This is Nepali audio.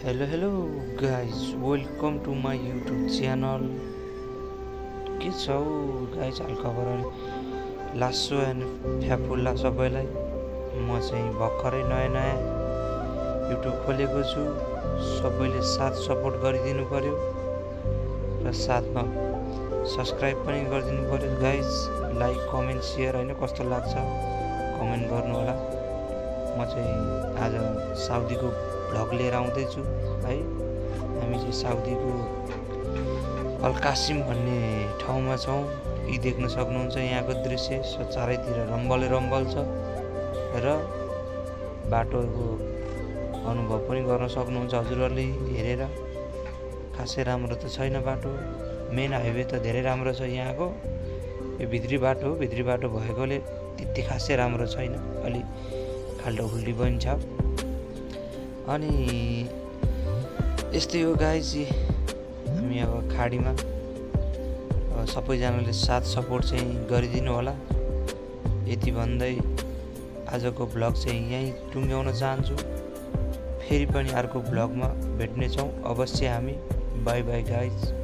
Hello guys, welcome to my YouTube channel. के छ हौ गाइज हालखबर लासो एन्ड फ्याफुल्ला सबैलाई। म चाहिँ भर्खरै नयाँ YouTube खोलेको छु। सबैले साथ सपोर्ट गरिदिनु पर्यो र साथमा सब्स्क्राइब पनि गरिदिनु पर्यो गाइज। लाइक कमेन्ट सेयर हैन कस्तो लाग्छ कमेन्ट गर्नु होला। म चाहिँ आज साउदीको भ्लग लिएर आउँदै छु है। हामी चाहिँ साउदीको अल कासिम भन्ने ठाउँमा छौँ। यी देख्न सक्नुहुन्छ यहाँको दृश्य चारैतिर रम्बल छ र बाटोको अनुभव पनि गर्न सक्नुहुन्छ हजुरहरूले हेरेर। खासै राम्रो त छैन बाटो, मेन हाइवे त धेरै राम्रो छ यहाँको। यो भित्री बाटो भएकोले त्यति खासै राम्रो छैन, अलि खाल्डो खुल्डी पनि छ। अनि यस्तै हो गाइज, हामी अब खाडीमा सबैजनाले साथ सपोर्ट चाहिँ गरिदिनु होला। यति भन्दै आजको भ्लग चाहिँ यहीँ टुङ्ग्याउन चाहन्छु। फेरि पनि अर्को भ्लगमा भेट्नेछौँ अवश्य हामी। By by guys.